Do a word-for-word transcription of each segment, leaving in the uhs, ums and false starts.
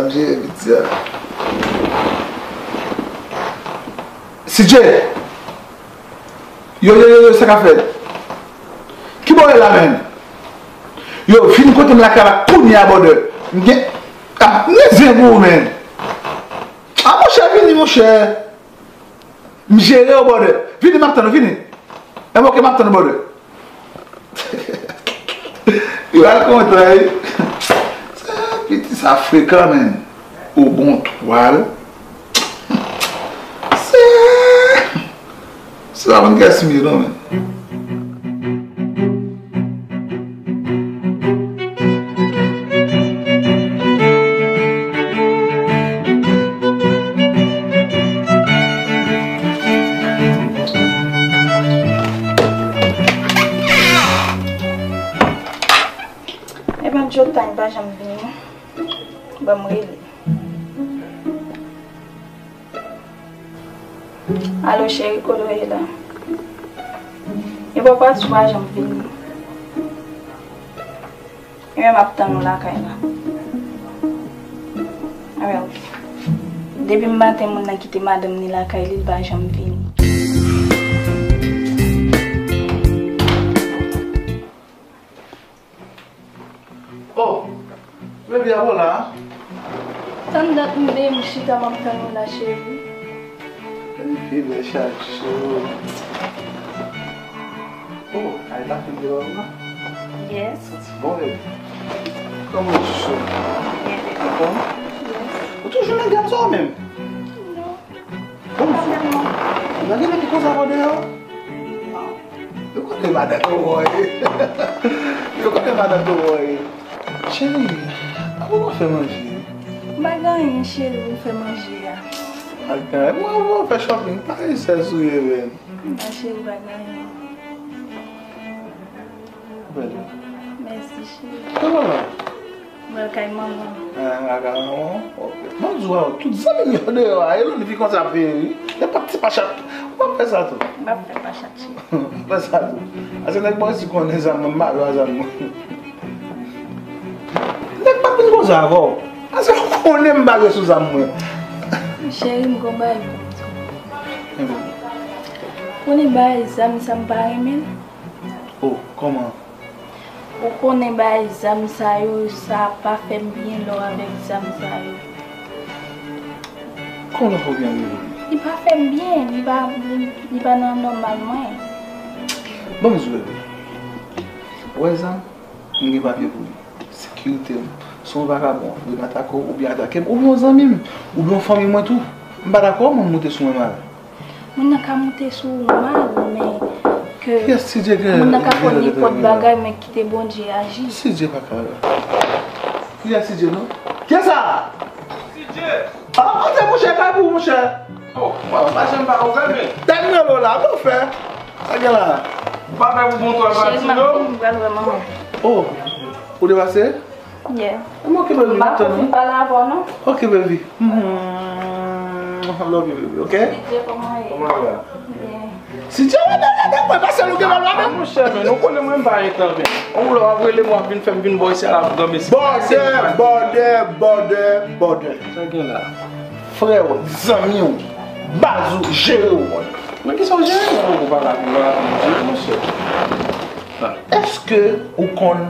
Manje piti a. C J! Yo, yo, yo, yo, sa k ap fèt? Ki bò w ye la, menm? Yo, vin kote m lakay la kounye a, brother. M gen, ah, m gen zen pou ou, menm. Ah, monchè, vini, monchè. M jere w, brother. Vini, m ap tann ou, vini. E, ok, m ap tann ou, brother. Yo al kontan, wi. Sa, piti sa frekan, menm. O bon twal. Se, se pa konn kiyès m ye, non, menm. Epa Jota pa janm vini non. Ban m rele. Alo cheri, kote w ye la? Epa Patou pa janm vini. Ebyen m ap tann ou lakay la. Ebyen ok. Depi maten moun nan kite madanm ni lakay li, li pa janm vini. Oh, baby, a w la? Tann dat m veye m chita m ap tann ou la cheri. Baby, bèl chak jou. Oh, ay la fin de la? Yes. Santi bon, baby. Kòman w ye? Anfòm? Yes. Ou toujou nan gad sa w menm? Non. Bon, nèg yo mete konsa bò deyò? Yo konnen madan Towo ye. Yo konnen madan Towo ye. Cheri, a ou pa fè manje? M pa gen anyen, cheri, pou m fè manje a. Ak anyen. Mwen, mwen fè shopping, pa ese sou ye, menm. Non, cheri, m pa gen anyen. Bèl. Mèsi, cheri. Kòman la? Mwen kay manman. Ah, kay manman? Ok. Bon, di w, tout zanmi m yo deyò a, e lè li vin konsa ap veye, wi. Nenpòt ti pachat. W ap fè sa tou. M ap fè pachat, cheri. Fè sa tou. Ase nèg mwen si konnen zam mwen, m pa jwe a zam mwen. Nèg pa vin konsa avè w. Ase ou konnen m pa jwe sou zam mwen. Cheri, m gon bagay pou w di w. Konnen bagay zam sa m pa renmen l. Oh, kòman? Ou konnen bagay zam sa yo, sa pa fè m byen lè w avèk zam sa yo. Kòman fè w byen rive? Li pa fè m byen, li pa, li, li pa nan nòmal mwen. Ban m di w, bebe. Ou wè zam, m gen papye pou li. Sekirite m. Si yon vagabon vin atake w oubyen atake m, oubyen yon zanmi m, oubyen yon fanmi mwen tou, m pa dakò moun moute sou mwen mal. Moun nan ka moute sou ou mal, men ke moun nan ka fè w nenpòt bagay, men kite Bondye aji. Sidye pa ka la. Kiyès Sidye non? Kiyès sa? Sidye! Ah, antre monchè, kay pou ou monchè. Oh, mwen pa janm pa ouvè men. Tèt nan lo la, bon fè. Sa gen la? Ou pa fè pou bon twal pati non? Cheri, m ap vin, m pral wè manman. Oh, ou te pase? Yeah. Mwen okipe l wi, m ap tann ou. M pa fin pale avè w non. Ok, baby. Mm, I love you, baby, ok? Sidye, kòman w ye? Kòman w ye? Bien. Sidye, wè, gade, gade, mwen pase l ou gen mal la menm. Monchè, men, nou konnen mwen m pa gen tan, men. On lè w ap rele m, w ap vin fè m vin bò isi a la pou granmesi. Bòdè, bòdè, bòdè, bòdè. Sa gen la? Frè w, zanmi w, baz ou, jere w, mwen. Men kisa w jere? Ou poko pale avè m, pale avè m, monchè. Èske ou konn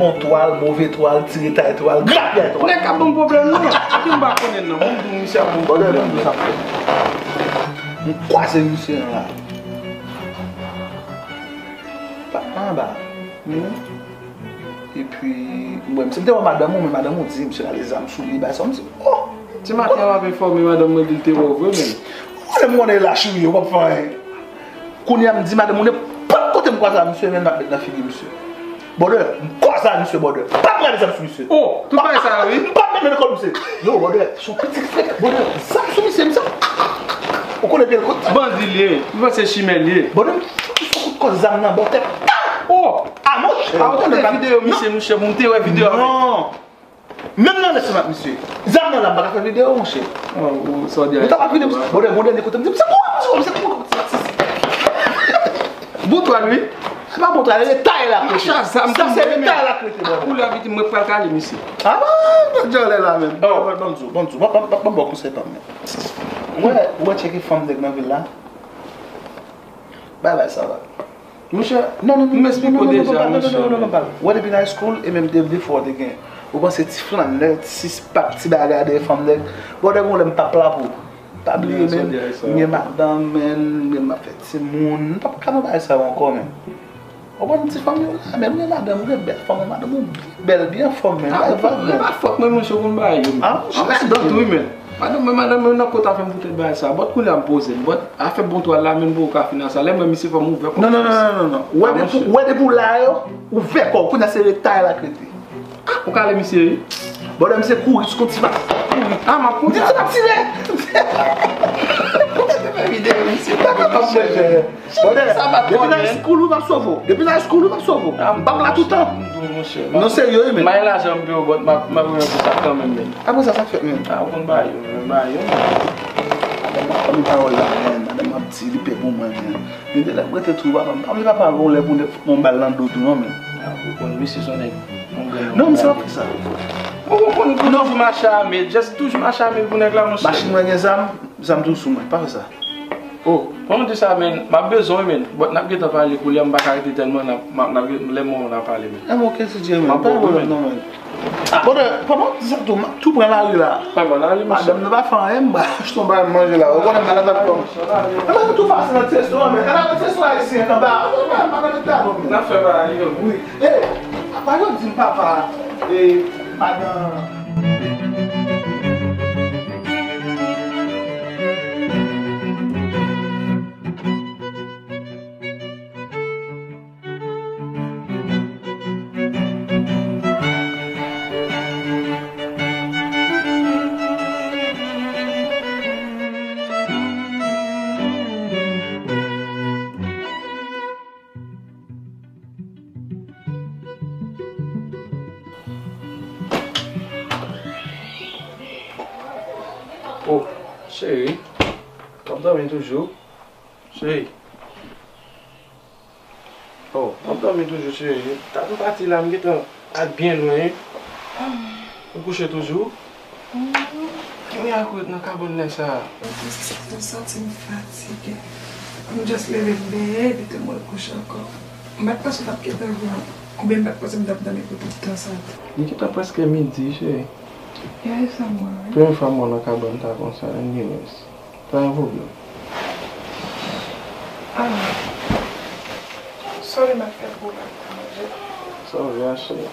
bon twal, move twal, tire tay twal, grapyay twal? Nèg k ap ban m pwoblèm non. Ki m pa konnen non. Mwen m di w misye ap ban m pwoblèm. M kwaze misye la. Pa anba. Epi, mwen, si m te wè madanm ou, men madanm ou di, misye rale zam sou li, bay sa, m di, oh! Ti maten w ap enfòme madanm mwen di l te wè w vre menm. Ou konnen m konnen lach ou ye, w ap fè anyen. Kounye a m di madanm ou nenpòt kote m kwaze a misye, men m ap met nan figi misye. Brother, m kwaze a misye, brother. Pa prale zam sou misye. Oh, tout bagay sa yo, wi. M pa met nan kò misye. Yo, brother, se yon pitit fèk, brother. Zam sou misye, misye. Ou konnen pye l kout. Bandi l ye, li panse chimè l ye. Brother, m fout ou sou kout kò zam nan, bò tèt. Oh! A monchè. A ou te fè videyo misye, monchè, pou m te wè videyo a. Non. Menm nan lestomak misye. Zam nan la, m pa ka fè videyo, monchè. Ou ta pa videyo misye. Bon, bon, dènye kote, m di, misye kouri, misye kouri, misye kouri. Boutwal, wi. Se pa bon travay, retay la k rete. Sa se retay la k rete, brother. Koulye a, pitit, mwen pral kale misye. Ah, bon, bon, djòlè la menm. Bon, bon, bon, bon, bon, bon, bon, bon, konsèy pa m. Ou wè, ou wè tcheke fanm nèg nan vil la. Bay, bay, sa va. Monchè, non, non, non, m eksplike w deja, monchè. Non, non, non, non, non. Ou wè depi nan high school, e menm de, de fwa w te gen. Ou panse ti flannè, ti sispak, ti bagay dèyè fanm nèg. Brother, gon lè m p ap la pou ou. Pa bliye, men, m gen madanm, men, men m ap fè timoun. M p ap ka nan bagay sa yo ankò, men. Ou konn ti fanm yo la, men, m gen madanm, m gen bèl fanm, madanm ou bèl, byen anfòm, men. Ah, bagay pa bon. Li pa fòt, men, monchè, ou konn bagay yo, men. Ah, monchè, madanm tou, men. Madanm, men, madanm, men, nan kota fè m poutèt bagay sa. But kounye a m poze m. But afè bon twal la, men, pou ou ka fin nan sa. Lè m wè misye fè m ouvè kò. Non, non, non, non, non, non. Wè depi, wè depi w la yo, ouvè kò w, kounye a se retay la k rete. Ah, ou kale misye, wi. Brother, misye kouri, sou konn ti va kouri. Ah, m ap kouri. Misye pa tire. Ou te fè videyo, misye. Pa kapab, monchè. Brother, depi nan school ou m ap sove w. Depi nan school ou m ap sove w. M p ap la toutan. Non, serye, wi, men. M bay lajan m peye w, but m ap, m ap renmen pou sa kanmenm, men. Apre sa, sa k fèt, men? Ah, ou konn bagay yo, men, bagay yo, men. Madanm ap pale pawòl la, men. Madanm ap di li pè pou mwen, men. Men de lè m rete tou, papa m, papa m, papa m, gon lè pou nèg fòk mwen ba l nan do tou, non, men. Ah, ou konn misye se yon nèg, yon grenn nonm. Non, misye pa fè sa. Ou konprann pou toujou mache ame, just toujou mache ame pou nèg la, monchè. Machin mwen gen zam, zam tou sou mwen, pa fè sa. Oh. Kòman w di sa, men? M ap bezwen w, men. But n ap gentan pale koulye a, m pa ka rete tèlman, n ap, m ap, n ap, lè m wè w, n ap pale, men. Ah, ok, se Dieu, men. Pa gen pwoblèm, non, men. Ah, brother, pandan w ap di sa tou, m ap tou pran lari la. Madanm nan pa fè anyen, m ba achte yon bagay manje la. Ou konnen m pa nan tèt kò m. Mwen menm tou pase nan ti restoran, men. Gade ti restoran ayisyen an anba. Madanm nan ta bon, men. N ap fè bagay yo. Wi. E, papa yo di m papa, e, madanm. Oh, cheri, w ap dòmi toujou? Cheri. Oh, w ap dòmi toujou, cheri? Tann ou pati la, m gentan al byen lwen, wi. Ou kouche toujou? Kounye a kou ret nan kabann nèg sa a. M santi m fatige. M just leve m benyen, epi tou m al kouche ankò. M pa t panse w t ap gentan vini. Oubyen m pa t panse m t ap dòmi pou tout tan sa a. Li gentan prèske midi, cheri. Yeah, e sa m wè, wi. Premye fwa m wè w nan kabann ta konsa, anyways. Pa gen pwoblèm. Ah. Sorry, m ap fè pou w pa manje. Sorry, a cheri.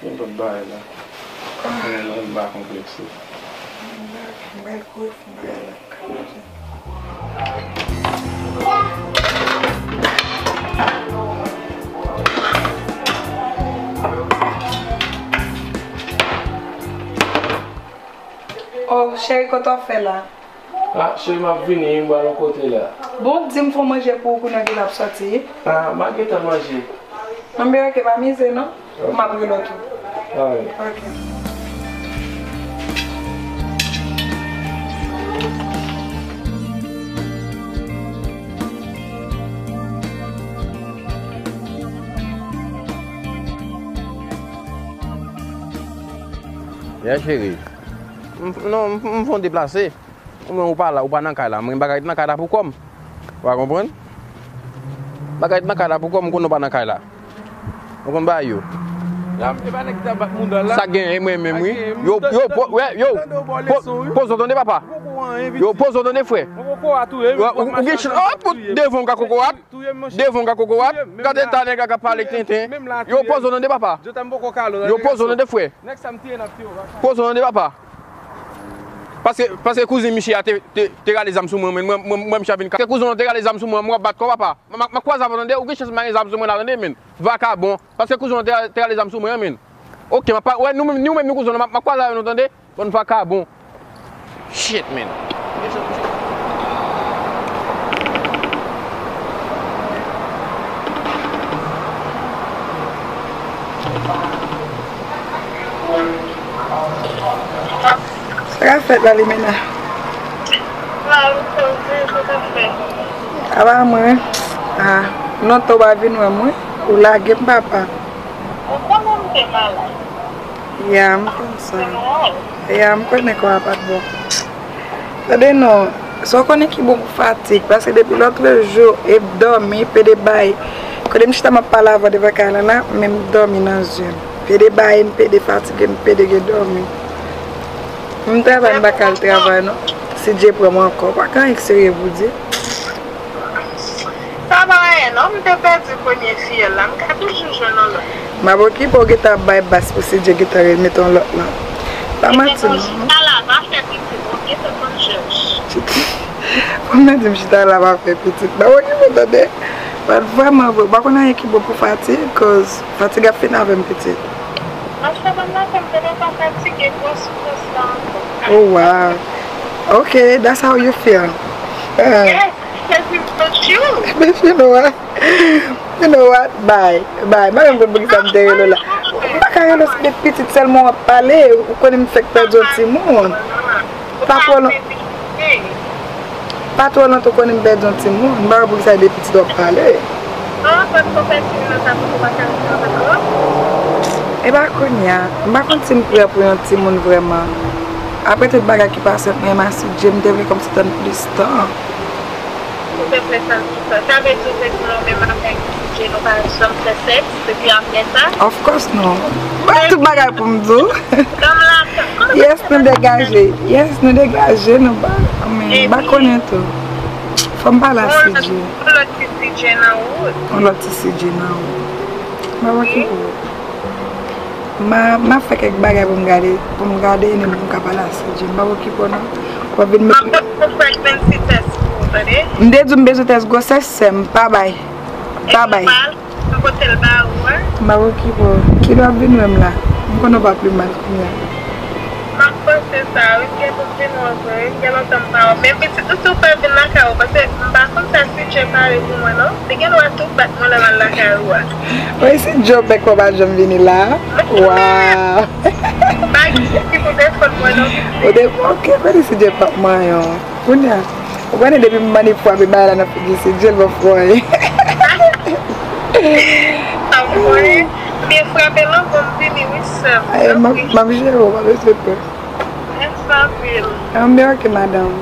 Gen lòt bagay la. Ah. Mwen, mwen, m pa konplekse. M bay kou, m bay lòt ka manje. Oh, cheri, kote w fè la? Ah, cheri, m ap vini, m pral yon kote la. Bon, di m fè w manje pou ou kounye a ke l ap sòti. Ah, m a gentan manje. Anben, ok, pa mize non. Ok. M ap rele w tou. Alright. Ok. Yeah, cheri. M, non, m, m fè yon deplase. Ou menm ou pa la, ou pa nan kay la. Mwen, m pa ka ret nan kay la pou kò m. Ou pa konprann? M pa ka ret nan kay la pou kò m, m konnen ou pa nan kay la. Ou konn bagay yo. E pa nèg ki ta bat mouda la. Sa gen, e mwen menm, wi. Yo, yo, po-, wè, yo, po-, poze w tande, papa. Yo, poze w tande, frè. Ou, ou gen chans, oh, pou devan w ka kokorat. Devan w ka kokorat. Gade ta nèg la k ap pale tenten. Yo, poze w tande, papa. Yo, poze w tande, frè. Poze w tande, papa. Paske, paske kouzin misye a te, te, te rale zam sou mwen, mwen, mwen, mwen, mwen, misye a vin ka-, paske kouzin w te rale zam sou mwen, mwen ap bat kò, papa. Mwen, mwen, mwen kwaze avè w tande, ou gen chans mwen gen zam sou mwen la, tande, men. Vakabon. Paske kouzin w te, te rale zam sou mwen, men. Ok, mwen pa, wè, nou menm, nou menm, nou kouzin w, mwen, mwen kwaze avè nou, tande. Bann vakabon. Shit, man. Sa k ap fèt la, Limena? La, m santi, sa k ap fèt? Apa mwen? Ah. Lontan w pa vin wè m, wi. Ou lage m, papa. Ou konnen m te malad. Ya, m konn sa. Se nòmal. Ya, m konnen kò a pa t bon. Tande non, sa w konnen ki bon pou fatig, paske depi lòtrejou, e dòmi, pede bay. Kote m chita m ap pale avè w devan kay la la, men m dòmi nan zye m. Pede bay, m pede fatige, m pede gen dòmi. M travay, m pa ka al travay non. Si Dye pran m ankò, pa gen anyen k serye pou di. Sa pa anyen non, m te pèdi premye fiyèl la, m ka toujou jwenn yon lòt. M ap okipe w, gentan ap bay bas pou si Dye gentan remete yon lòt lan. Pa manti non. Chita la, pa fè pitit, ou gentan konn jòj. Fò m nan di m chita la, pa fè pitit. M ap okipe w tande. But vrèman vre, ou pa konn anyen ki bon pou fatig, cause fatig ap fin avè m pitit. Machè, ban m lape m, konnen w pa fatige, pran soufrans la ankò. Oh wow. Okay, that's how you feel. Uh, yes, because it's the truth. But you know what? You know what? Bye. Bye. M pa menm konn poukisa m te rele w la. M pa ka rele w se de pitit sèlman w ap pale. Ou konnen m fèk pèdi yon timoun. Pa twò lon-, pa twò lontan ou konnen m pèdi yon timoun. M pa wè poukisa de pitit w ap pale. Ah, paske w pèdi timoun nan, sa fè w pa ka rete avèk lòt? E pa kounye a. M pa konn si m prè pou yon timoun vrèman. Apre tout bagay ki pase ant mwen e Massi Dje, m te vle kòmsi tann plis tan. Ou te prè tann plis tan. Sa vle di ou te di non menm avèk Massi Dje nou pa janm fè sèks depi apre sa? Of course non. Ba tout bagay pou m di w. Yes, nou degaje. Yes, nou degaje. Nou pa, men, m pa konnen tou. Fò m pale a Si Dye. Yon lòt ti Si Dye nan wout. Yon lòt ti Si Dye nan wout. M pa wè ki pou. M a, m a fè kèk bagay pou m gade, pou m gade, epi m ka pale a Si Dye. M pa okipe w non. W ap vin met. M ap pote pou frèk Nancy tès pou ou, tande? M te di w m bezwen tès gwosès, sè m pa bay. Pa bay. M pote l ba ou, wi. M pa okipe w. Kilè w ap vin wè m la? M konnen w pa pi mal kounye a. M ap panse sa, wi. M gen pou m vin wè w vre, wi. M gen lontan m pa wè w. Men pitit ou, si w pa vin lakay ou, paske m pa konn sa Si Dye pare pou mwen, non. Li gen dwa tou bat mwen lè m al lakay ou a. Wi, Si Dye pè kò pa janm vini la. Waw. Pa gen ki pou defann mwen non. Ou de, ok, kote Si Dye p ap manyen w? Kounye a, ou konnen depi m mande frape bagay la nan figi Si Dye, l p ap fè anyen. Sa m konnen, men frape lan pou m vini wi sè m. Ay, m ap, m ap jere w, pa bezwen pè. Mèsi anpil. Anben, ok, madanm.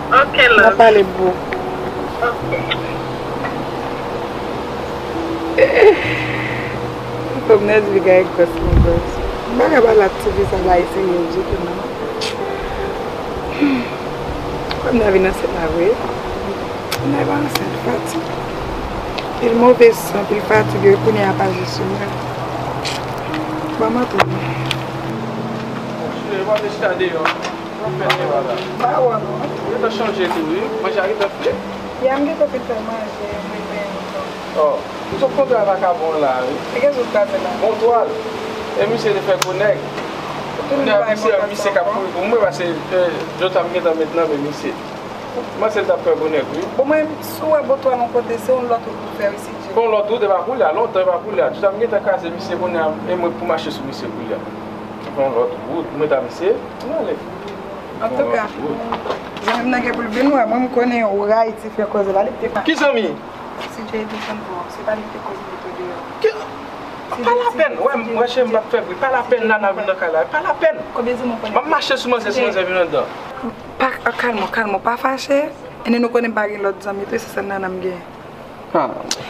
Ok, love. N a pale bro. Ok. Fòk nan di li gade gwòs li gwòs. M pa ka pale ak tifi sa la, li serye ditou non. Kòm nan vin ansent la vre. Nan pa ansent, fatig. Pil move san, pil fatige, kounye a pa jis sou mwen. Ban m antre. Monchè, w ap chita deyò. W ap fè deyò la. M pa wè non. Ou gentan chanje tou wi. Manje a gentan fre. Ya, m gentan fin fè manje, m vin benyen m tou. Oh, m sot kontre a vakabon la wi. E kiyès ou t kraze la? Bon twal. E misye te fè gwo nèg. Kounye a misye, misye k ap kouri pou mwen paske, eh, djòl sa m gentan met nan men misye. M panse l t ap fè gwo nèg wi. Bon, mwen, si w wè bon twal yon kote, se yon lòt wout ou fè wi, Si Dye. Fè yon lòt wout, e pa koulye a, lontan e pa koulye a. Djòl sa m gentan kraze misye kounye a, e mwen pou mache sou misye koulye a. Fè yon lòt wout, m ret a misye, m ale. Antouka, zanmi m nan gen pou l vin wè mwen, m konnen ou rayi ti frè koze la, li te pa. Ki zanmi? Si Dye desann pou ou, se pa li ki te koze li te deyò. Ki? Pa lapèn, wè, m, wè, cheri, m p ap fè bri. Pa lapèn, Nana vin nan kay la. Pa lapèn. M ap mache sou manzè, si manzè vin anndan. Pa, kalme w, kalme w, pa fache. Ene nou konnen m pa gen lòt zanmi tou, se sèl Nana m gen. Ah.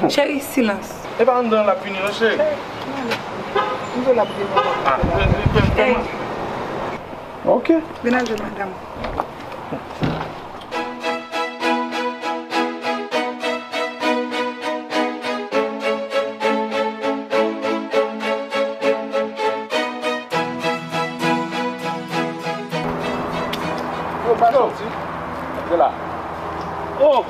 Cheri, silans. E pa anndan l ap vini non, cheri. M di w l ap vini. Ah, vin, vin, vin, vin. Ok. Vin al jwenn madanm ou. Yo, pa soti. Antre la. Oh!